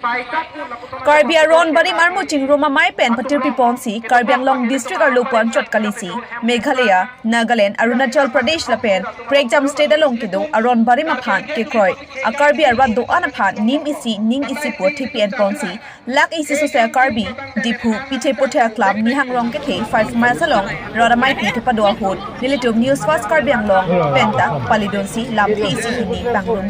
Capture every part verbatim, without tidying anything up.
Karbi aron barim armu chingrum amei pen patirpi ponsi Karbi Anglong district arlo pu anchot kalisi Meghalaya, Nagaland, Arunachal Pradesh lapen prekjam state along kedo aron barim aphan kekroi a Karbi arat do-an aphan nim isi ning isi pu thepi-en ponsi lak isi sose a Karbi, Diphu, Pithe Puthe aklam Nihang Rongkethe five miles along rat ameipi kepado ahut nelitum News Fast Karbi Anglong penta palidunsi lamthe isi hini pangrum.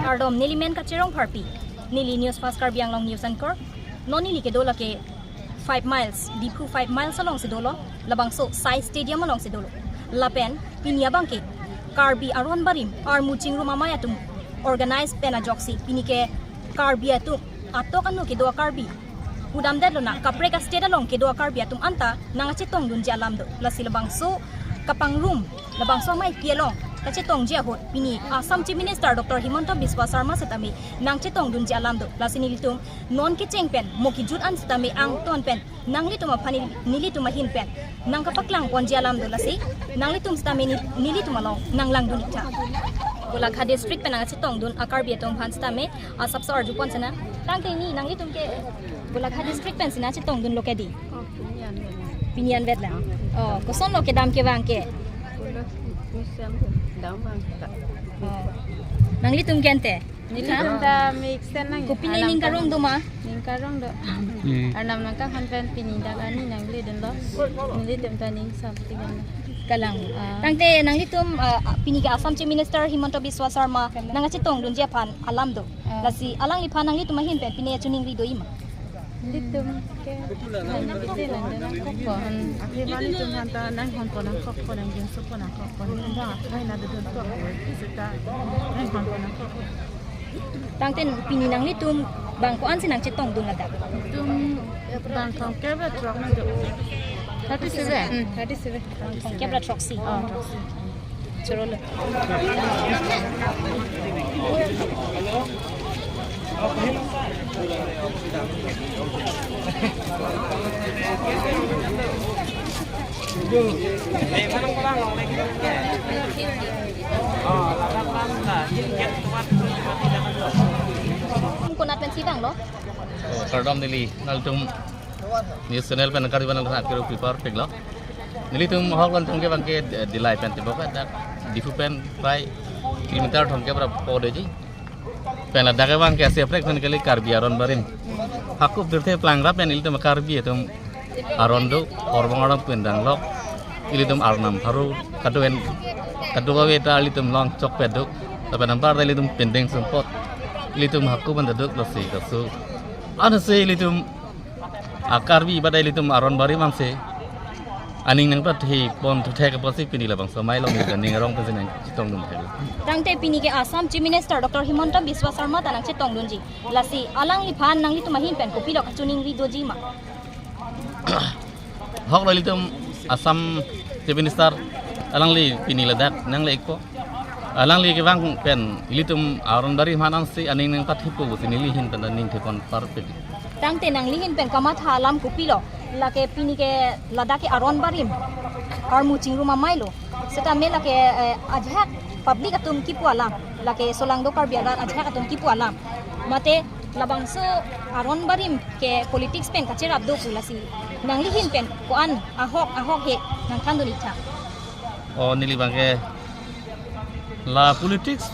Kardom, neli men Kachirong Pharpi, neli News Fast Karbi Anglong news anchor. Non neli kedo lake five miles, Diphu five miles alongsi dolo, labangso Sai Stadium alongsi dolo. Lapen pini abangke Karbi aron barim armu chingrum amei atum organize pen ajoksi pini ke Karbi atum atok anu kedo a Karbi, pudamdetlo na kaprek a state along kedo a Karbi atum anta nangkachetongdunji alam do. Lasi labangso kapangrum, labangso ameipi along kachetongji ahut pini Assam Chief Minister Doctor Himanta Biswa Sarma setame nangchetongdunji alam do. Lasi nelitum non kecheng pen mo kejut an setame angton pen nanglitum aphan neli-, nelitum ahin pen nangkapaklang ponji alam do. Lasi nanglitum setame ne-, nelitum along nanglangdun iktha. Golaghat district pen nangkachetongdun a Karbi atum aphan setame asapso arju pon sena. Tangte ni nanglitum ke Golaghat district pensi nangchetongdunlo ke di? Oh, pini anvet. Pini anvet lang. Oh, kosonlo kedam kevang ke? Pulo, musim dam bang ta. Oh. Nanglitum ke ante? Nelitum ta mix ten lang. Kopine, arnam ning karong do ma? Ning karong do. Hmm. Arnam nangkanghan pen pini dak ani nangledunlo. Nelitum ta ning something lang. Kalang. Ah. Tangte nanglitum, ah, pini ke Assam Chief Minister Himanta Biswa Sarma nangkachetongdunji aphan alam do. Ah. Lasi alangliphan nanglitum ahin pen pine choningri do-i ma? Nelitum ke nang isi nang nangkokpo. Hmm. Akhe ba nelitum aphan ta nanghonpo nangkokpo nangdunsopo nangkokpo. Nelitum bang akhai na dodun kok. Seta nanghonpo nangkokpo. Tangte pini nanglitum bang ko-ansi nangchetongdun ladak? Nelitum bang thomkep ra throk nangdo. Thirty-seven. Hmm, thirty-seven. Thomkep ra throksi. Oh, throksi. Chorolo. Konat pensi vanglo? Oh, kardom neli, nangtum news channel pen kari banal hat kero pipar peglo. Nelitum hok lon thomkep abangke, eh, Dillai pen tebok dak Diphu pen prai kilometer thomkep ra po doji. Pen ladak abangke separate pen kali Karbi aron barim. Hakup dirthe plangra pen ilitum Karbi atum aron do, horbong aron pen danglok. Ilitum arnam pharo kado-en kado-kave ta ilitum long chokpet do. Lapen anpar ta ilitum pendeng sumpot. Ilitum hakup pen do lasi kasu. Ansi ilitum a Karbi badai ilitum aron barim amse aning nangpathepon thuthe ke pusi pini labangso amei along neli ning arong pensi nangchetongdun thek. Tangte pini ke Assam Chief Minister Doctor Himanta Biswa Sarma ta nangchetongdunji. Lasi alangliphan nanglitum ahin pen kopilo kachoningri doji ma? Hok lo ilitum Assam Chief Minister alangli pini ladak nangle-ikpo. Alangli kevang pen ilitum aron barim aphan ansi aning nangpathepo pusi neli ahin pen ta ning thepon parpik. Tangte nanglihin pen kamatha alam kopilo? Lake pini ke ladak ke aron barim armu chingrum amei lo. Setame lake, eh, ajahak public atum kipu alam, lake solangdo Karbi arat ajahak atum kipu alam. Mate labangso aron barim ke politics pen kacherap do pu lasi nanglihin pen ko-an ahok ahok he nangthandun iktha? Oh, neli abangke la politics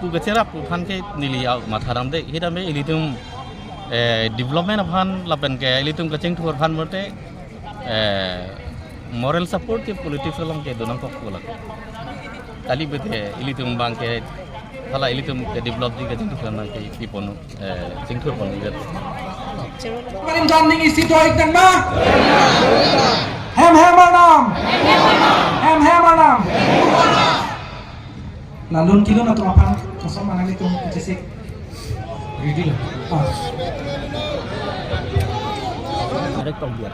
pu kacherap pu aphan ke neli au matha damde. Hidam be ilitum, eh, development aphan lapen ke ilitum kachingthur aphan mate, eh, moral support ke politics along kedo nangkok pu lake. Kali bete ilitum abangke hala ilitum ke develop ji kachingthur nangkepi pon, eh, chingthur pon vet. Parim jam ning isi do-ik nang ma? Hem hem arnam. Hem hem arnam. Lalun kilun atum aphan koson ma nanglitum kachesik? Ready lo. Ah. Direct tong biar.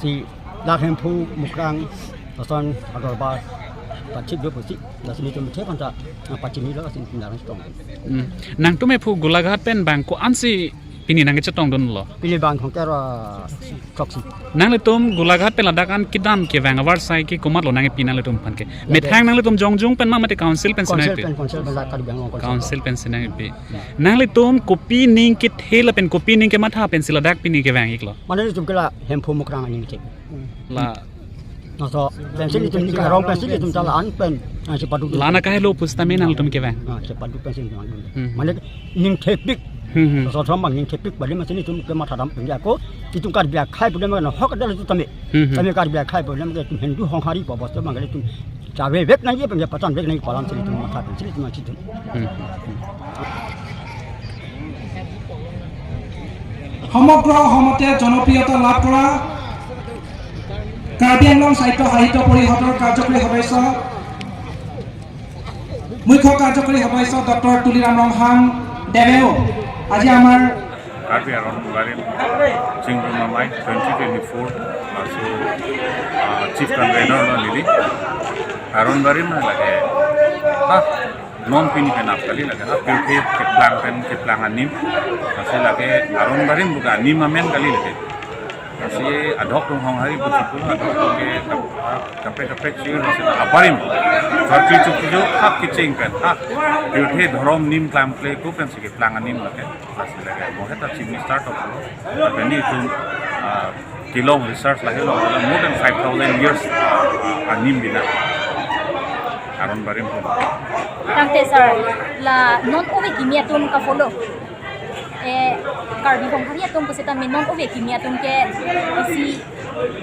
Si dak Hemphu, Mukrang, lason adorbar pachit do pusi, lasi nelitum chethan ta, na pachini lo, lasi nelitum nangchetong. Hmm. Nangtum ephu Golaghat pen bang ko-ansi Pini nangkechetongdunlo. Pini bang thongkep ra throksi. Nanglitum Golaghat pen ladak an kedam kevang avarsai ke komatlo nangpi nanglitum aphan ke? Methang nanglitum jongjung pen ma mate council pensi nangpi? Council pen, council pen ladak Karbi Anglong Council. Council pensi nangpi. Nanglitum kopi ning kethe lapen kopi ning kematha pensi ladak pini kevang-iklo? Mane nelitum ke la Hemphu Mukrang aning te. La. Laso pensi nelitum ning karong pensi nelitum ta la-an pen. Ah, chepaduk. La-an akahelo pusitame nanglitum kevang. Ah, chepaduk pensi nelitum an. Hmm. Mane ning thepik. Hmm, hmm. Laso thom bang ning thepik bali masi nelitum kematha dam pen ako. Itum Karbi akhei pu dam na hok adal itum tame. Hmm, hmm. Tame Karbi akhei pu dam ke itum Hindu honghari pu bos te bang itum chavevek nangji pen ke pachanvek nangji pu alam si nelitum matha pensi nelitum an si itum. Hmm. সমগ্ৰ অসমতে জনপ্ৰিয়তা লাভ কৰা কাৰ্বি আংলং সাহিত্য সাহিত্য পৰিষদৰ কাৰ্যকৰী সদস্য, মুখ্য কাৰ্যকৰী সদস্য ডক্টৰ তুলিৰাম ৰংহাং দেৱেও আজি আমাৰ Karbi Aron Barim Chingrum Amei twenty twenty-four laso, ah, chief convener lo neli. Aron Barim na lake, ah, non pini pen ap kali lake, ah, pirthe keplang pen keplang anim. Lasi lake Aron Barim pu ke anim amen kali lake. Lasi adhok atum honghari pu chipu, adhok atum ke kap-, kaprek kaprek chir, lasi abarim. Sarpi chukju hak kecheng pen, hak pirthe dhorom nim klamkle ko pensi keplang anim lake. Lasi lake mo heta chini start up lo. Lapen nelitum, ah, kelong research lahelo, more than five thousand years, ah, ah, anim bina. Aron Barim pu. Tangte sir, la non ove kimi atum ka-follow. Eh, Karbi honghari atum pusitame non ove kimi atum ke isi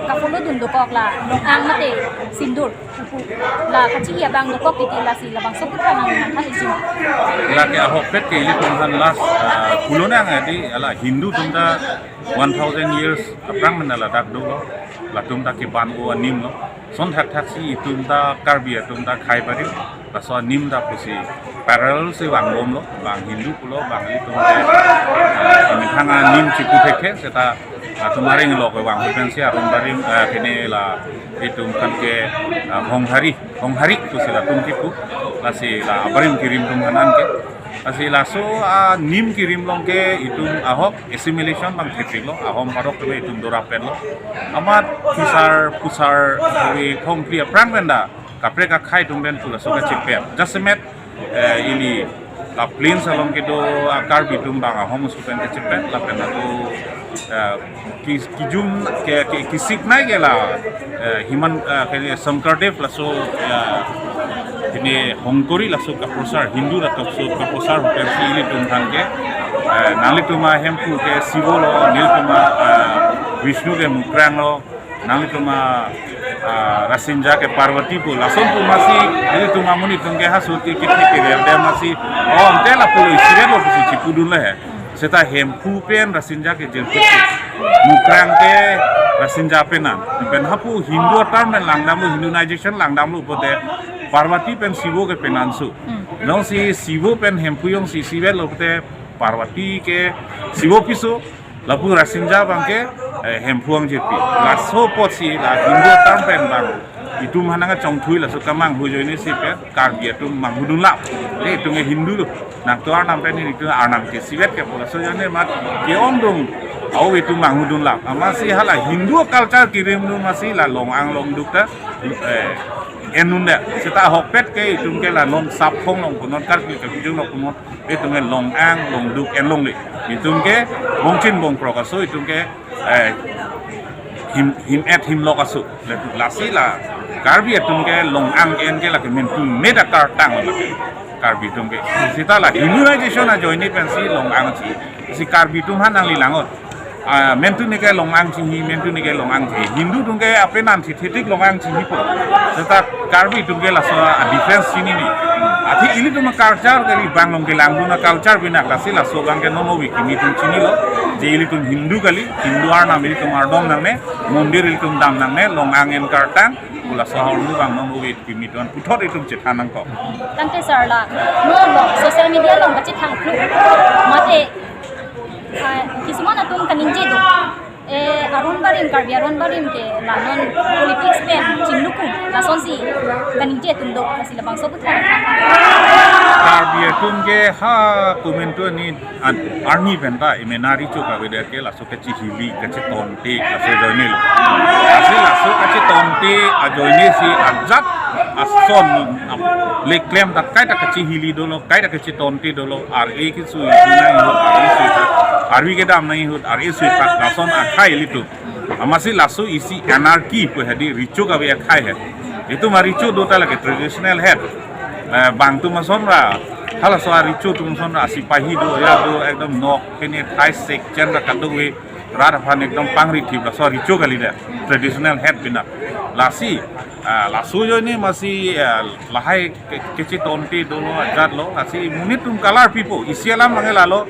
ka-follow dun dokok la, long-ang mate sindur. La kachingki abang dokok titi lasi labangso aphuthak nangthan isi. Lake ahokpet ke ilitum aphan last, ah, pulo nang adi ala Hindu atum ta one thousand years aphrang mena ladak dolo. Latum ta keban-o anim lo. Lason thakthaksi itum ta Karbi atum ta khei barim. Laso anim ta pusi parallel si vangbomlo. Bang Hindu pulo, bang ilitum ke, ah, methang anim chipu thekthe seta atum areng lo kevang pensi Aron Barim, eh, kene la itum aphan ke, eh, honghari, honghari pusi latum kipu, lasi la abarim kirim atum aphan ke. Lasi laso anim kirim along ke itum ahok assimilation bang thepiklo, ahom parok ke itum dorap penlo. Amat phisar, phusar, ri thongkri aphrang pen ta kaprek akhei atum pen pu laso kachepet. Jasemet eh, ili la plains along kedo a Karbi atum bang ahom usu pen kechepet lapen ako, eh, ki-, kijum ke, ke, kisik nai ke la, eh, Himan, eh, ke Sankardev laso, eh, ini hongkori laso kaprosar Hindu latok so kaprosar pen si ilitum aphan ke, eh, nanglitum a Hemphu ke Sivo lo, nelitum a, eh, Vishnu ke Mukrang lo, nanglitum a, ah, Rasinja ke Parvati pu, lason pu masi, nelitum amonit atum ke haso ke kithe ke rerdem masi, oh, ante lapu lo isiret lo pusi chipudun le he. Seta Hemphu pen Rasinja ke jirpit. Mukrang ke Rasinja penan. Pen hapu Hindu atar pen langdamlo, Hinduization langdamlo pulote Parvati pen Sivo ke penan su. Hmm. Jongsi Sivo pen Hemphu jongsi isiret lo pulote Parvati ke Sivo piso, lapu Rasinja abang ke, eh, Hemphu angjirpi. Laso apotsi la Hindu atar pen bang itum aphan nangkachongthui laso kemanghu ajoine si pen Karbi atum manghudun lap. Le itum ke Hindu lo. Nangtum Arnam pen itum Arnam ke isivet ke pu laso ajoine mat ke-ongdung. Au itum manghudun lap. Amatsi hala Hindu culture kirimdun masi la long-ang longduk ta, eh, en-un da. Seta ahokpet ke itum ke la non Sapkhong along pu non, Karbi ke bijung along pu non. Itum ke long-ang longduk en longle. Itum ke bongchin bongkrok aso, itum ke, eh, him, him-et himlok aso. Lasi la Karbi atum ke long-ang en ke lake mentu meda kartang lake. Karbi atum ke. Seta la Hinduization ajoine pensi long-ang si. Si Karbi atum aphan nangli langot. Ah, mentu ne ke long-ang chinghi, mentu ne ke long-ang chinghi. Hindu atum ke apenan si thetik long-ang chinghipo. Seta Karbi atum ke laso a difference chinine. Athe ilitum a culture kali bang along kelangdun a culture bina lasi laso abang ke non ove kimi atum chinilo. Je ilitum Hindu kali, Hindu Arnam ilitum ardom nangne, mondir ilitum dam nangne, long-ang en kartang, pu laso ahormu abang non ove kimi atum puthot itum chethan nangkok. Tangte sir la, non lo social media along kachethang phlu. Mate, ah, kisuman atum kaningje do. Eh, Aron Barim, Karbi Aron Barim ke la non politics pen chingluku, lasonsi kaningje atum do, lasi labangso aphuthak. Karbi atum ke ha komantu ni an-, army pen ta emena recho kavedet ke laso kachihili kachitonte laso ajoine lo. Lasi laso kachitonte ajoine si ajat ason ap-, le klem ta kaita kachihili dolo, kaita kachitonte dolo, ar-e kesui nang ihut, ar-e sui ta, arvi kedam nang ihut, ar-e sui ta, lason akhai ilitum. Amatsi laso isi anarchy pu hedi recho kave akhai he. Itum arecho do ta lake traditional head. Eh, bang atum ason ra, halaso arecho atum ason ra, sipahi do, ya do, ekdom nok, kene thai sek, chen ra kadokave, rat aphan ekdom pangri thip, laso arecho kalidet, traditional head penap. Lasi, ah, laso ajoine amatsi, ah, lahai ke-, kachitonte dolo, ajat lo, lasi monit atum kalar pipo, isi alam mangke lalo,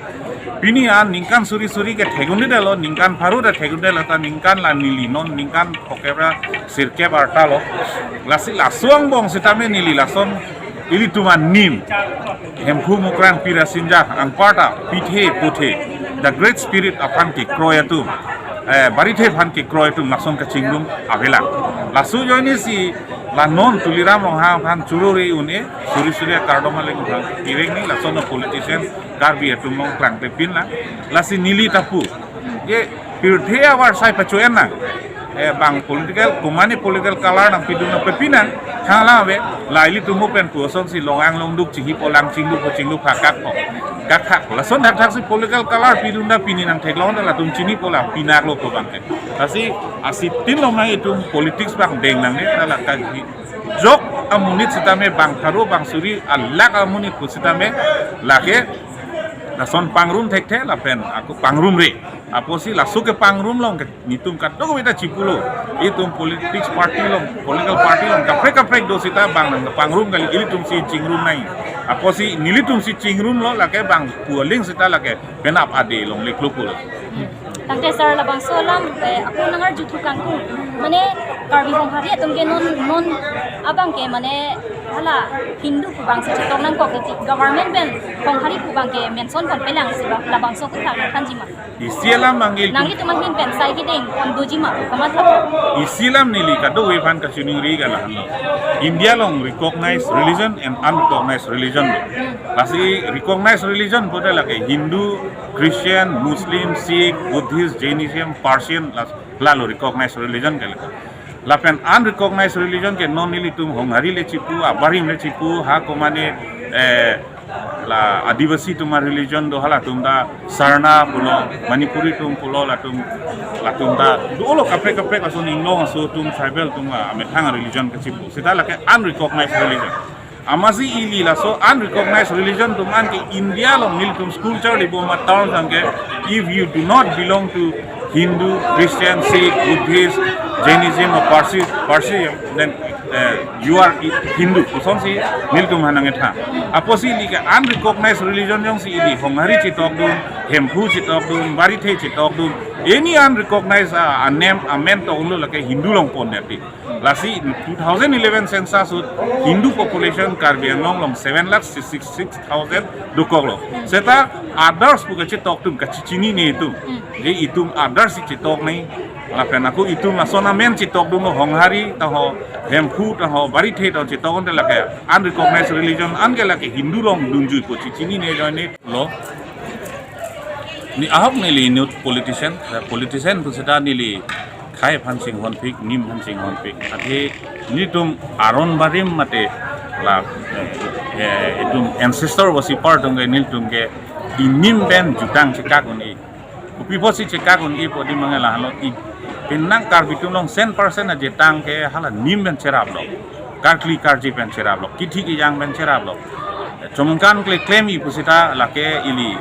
pini an ningkan suri suri ke thegunde lo, ningkan pharo ta thegunde lo ta ningkan la neli non, ningkan phokep ra sirkep arta lo. Lasi laso angbong sitame neli lason ilitum anim, Hemphu Mukrang Pirasinja, anparta, pithe puthe, the great spirit aphan kekroi atum, eh, barithe aphan kekroi atum lason kachingrum avelang. Laso ajoine si la non Tuliram Ronghang aphan chururi un-e, suri suri akardom aleng aphan ireng ni lason a politician Karbi atum along klangte pin la. Lasi neli ta pu, ye pirthe avar sai pacho-en nang. Eh, bang political, komatne political color nangpidun nangpepin nang, thang lang ave, la ilitum pen pu asonsi longang longduk chihi polang chingduk po chingduk phakak po. Kakhak, lason thakthak si political color pidun ta pini nangtheklong ta latum chinipo la pinak lo ko bang ke. Lasi asitin long nang itum politics bang deng nangne, ta la kajok amonit sitame bang pharo bang suri alak amonit pu sitame lake lason pangrum thekthe lapen ako pangrumre. Apotsi laso kepangrum along ke netum kadokave ta chipulo. Itum politics party along, political party along kaprek kaprek do sita bang nangpangrum kali, ilitum si chingrum nai. Apotsi nelitum si chingrum lo, lake bang pu aling sita lake penap ade along leklo pulo. Tangte sir, labangso alam, eh, ako nangarju thu kangkung. Mane Karbi Honghari atum ke non, non abang ke mane hala Hindu pu bang si chetong nangkok ke government pen Honghari pu bang ke mention ponpe lang si ba, labangso ko thang thanji ma. Isi alam mangil. Nanglitum ahin pen sai kedeng pon doji ma, kamatha. Isi alam neli kadokave aphan kachiningri ke lahenlo. India along recognized religion and unrecognized religion lo. Lasi recognized religion pulote lake Hindu, Christian, Muslim, Sikh, Buddhist, Jainism, Persian, las-, lalo recognized religion ke lake. Lapen unrecognized religion ke non nelitum Honghari le chipu, abarim le chipu, ha komatne, eh, la Adivasi atum a religion do, halatum ta Sarna pulo, Manipuri atum pulo, latum, latum ta dolo kaprek kaprek ason inglong aso atum tribal atum amethang religion kechipu. Sita lake unrecognized religion. Amatsi ili laso unrecognized religion atum an ke India along nelitum school charlibom a terms an ke, if you do not belong to Hindu, Christian, Sikh, Buddhist, Jainism or Parsi, Parsi, then, eh, you are i-, Hindu. Kosonsi nelitum aphan nangkethan. Apotsi ili ke unrecognized religion jongsi ili Honghari chetokdun, Hemphu chetokdun, barithe chetokdun, any unrecognized, ah, anem, amen tokdunlo lake Hindu along pon deti. Lasi two thousand eleven census ahut Hindu population Karbi Anglong along seven lakh sixty-six thousand dokoklo. Seta others pu kachetok atum kachechinine atum. Hmm. Je itum others si chetok nai. Lapen ako itum lason amen chetokdunlo, Honghari ta ho, Hemphu ta ho, barithe ta ho chetokdunte lake unrecognized religion an ke lake Hindu along dunjui pu chechinine ajoine lo. Ne ahok neli inut politician, eh, politician pu seta neli khei aphan chinghonpik, nim aphan chinghonpik. Athe nelitum aron barim mate la, eh, itum ancestor vasi par atum ke nelitum ke inim pen jutang chekak un-e. Kopi apotsi chekak un-e pu di mangke lahenlo, i penang Karbi atum along cent percent ajetang ke hala nim pen cheraplo. Karkli karji pen cheraplo, kithi kejang pen cheraplo. Chomangkan kle klem-i pu seta lake ili,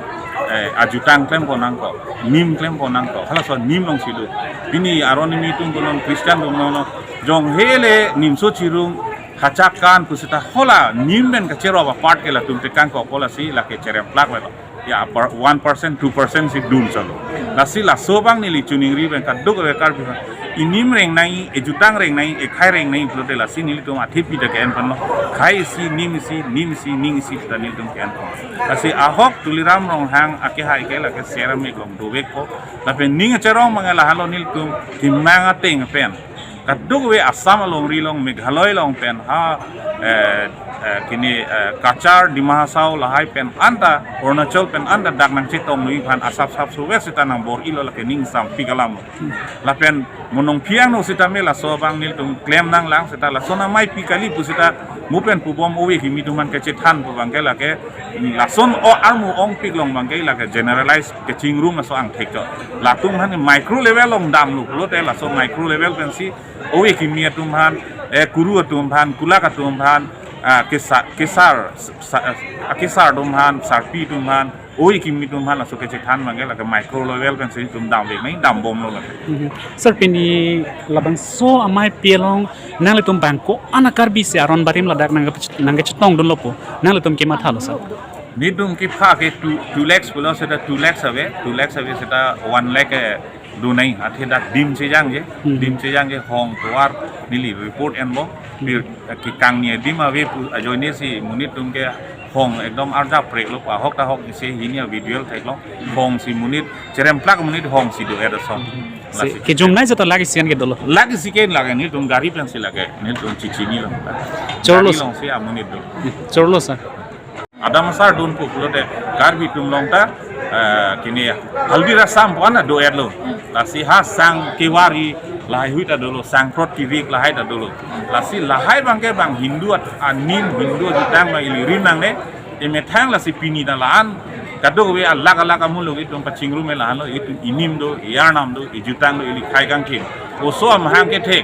eh, ajutang klempon nangkok, nim klempon nangkok, halaso nim alongsi do. Pini aron kimi atum punon, Christian atum punon, jong hele nimso chirung, hachak kan pu seta hala nim pen kacherap apart ke latum tekangkok pu lasi lake cheremplak lo. Ya, per-, one percent, two percent si dun chalo. Lasi laso abang neli chiningri pen kadokave Karbi aphan. Inim reng nai, ejutang reng nai, ekhei reng nai pulote lasi nelitum athe pi ta ke-en ponlo. Khei isi, nim isi, nim isi, ning isi pu ta nelitum ke-en pon. Lasi ahok Tuliram Ronghang akehai ke lake seram eklong dovekpo. Lapen ning cherong mangke lahenlo nelitum kemang ateng pen. Kadokave Assam alongri along, Meghalaya along pen ha, eh, Eh, kini, eh, Cachar, Dima Hasao lahai pen anta, Arunachal pen anta dak nangchetong nui aphan asap sap suwe seta nangbor-ilo lake ning sampik alam. Lapen mo nangpi-ang no seta me laso abang nelitum klem nanglang seta lason amei pi kali pu seta mo pen pubom ove kimi atum aphan kachethan pu abangke lake lason o armu ongpik along abangke lake generalize kachingrum laso angthek cho. Latum aphan micro level along damlo pulote laso micro level pensi ove kimi atum aphan, eh, kuru atum aphan, kulak atum aphan, ah, kesa-, kesar, sa-, ah, kesar atum aphan, sarpi atum aphan, ove kimi atum aphan laso kachethan abangke lake micro level pensi itum damvek nangji, dambomlo lake. Mhm. Sir, pini labangso amei pi along nanglitum abang ko-an a Karbi si aron barim ladak nang nangkachetongdunlo pu nanglitum kemathalo, sir? Nelitum kepha ke two, two lakhs pulo seta two lakhs ave, two lakhs ave seta one lakh, eh, do nai, athe dak adim chejangje, Hmm. adim chejangje hong tovar neli report enbom, Hmm. pir, eh, kekangni adim ave pu ajoine si monit atum ke hong ekdom arjapreklo, ahok ta ahok isi hini a video theklong, hong si monit, cheremplak monit hong si do-et ason. Hmm. Si, lasi kejum nai jata lake isi an ke dolo. Lake isi ke lake nelitum gari pensi lake, nelitum chichinilo. Chorlo, Gari sir. Alongsi amonit do. Chorlo, sir. Adam asar dun pu pulote Karbi atum along ta, eh, kini Haldi Rasam pu an ta do-etlo. Lasi ha sang kewari lahai hui ta dolo, sang prot kirik lahai ta dolo. Lasi lahai abangke bang Hindu at-, anim Hindu ajutang abang ili rim nangne, emethang lasi pini ta la-an kadokave alak alak amulo itum pachingrum e lahenlo, itum inim do, iarnam do, ijutang do, ili khei kangkim. Oso amahang kethe,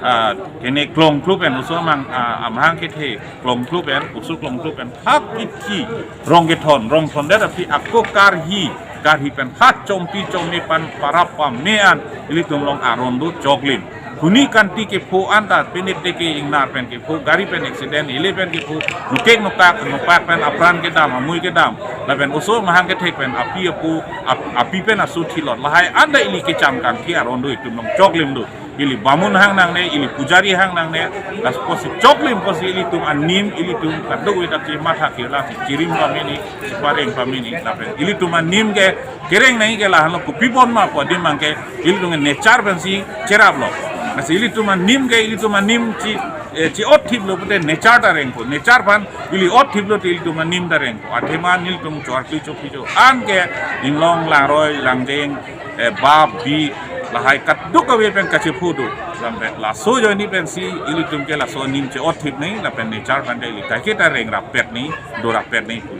ah, kene Klongklu pen, oso amang, ah, amahang kethe Klongklu pen, oso Klongklu pen, hak ithi, rong kethon, rong thondet aphi ako karhi, karhi pen ha chompi chome pan parap pame an ilitum along aron do choklim. Huni kanti kepho an ta penit teke ingnar pen kepho, gari pen accident, ili pen kepho, nokek nokak, nokpak pen apran kedam, amui kedam, lapen oso amahang kethek pen api apo, ap-, api pen aso thilot. Lahai an ta ili kecham kangthi aron do itum along choklim do. Ili bamun hang nangne, ili pujari hang nangne, laso pusi choklim pusi ilitum anim, ilitum kadokave ta chematha kirla, chirim pameni, chipareng pameni, lapen ilitum anim ke kereng nangji ke lahenlo, kopi pon ma pu adim abangke ilitum ke nature pensi cheraplo. Lasi ilitum anim ke, ilitum anim chi, eh, chi-ot thiplo pute nature ta rengpo. Nature aphan ili ot thiplo te ilitum anim ta rengpo. Athema nelitum chorkli chokli cho. Anke inglong langroi langjeng, eh, bap bi lahai kadokave pen kachepho do. Lapen laso ajoine pensi ilitum ke laso anim chi-ot thip nangji, lapen nature aphan ta ili kaike ta reng rappet nangji, do rappet nangji pu.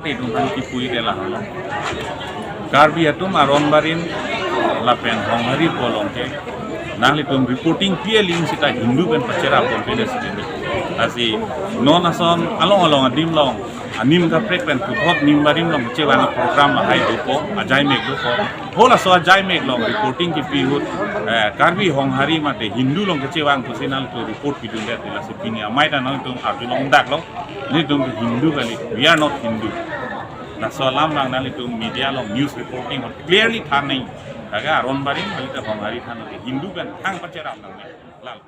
Te itum aphan kipu-i ke lahenlo. Karbi atum aron barim lapen Honghari pu along ke nanglitum reporting pi aling seta Hindu pen pacherap pon pede sini. Lasi non ason along along adim along anim kaprek pen puthot nim barim along chevang program lahai dopo, ajai mek dopo. Halaso ajai mek along reporting kipi ahut, eh, Karbi Honghari mate Hindu along kechevang pusi nanglitum report pidundet, lasi pini amei ta nanglitum arjulong daklo. Nelitum Hindu kali, we are not Hindu. Laso alam abang nanglitum media along news reporting ahut clearly than nangji. Lake aron barim, lake Honghari than nangji. Hindu pen thang pacherap nangne. Lalo.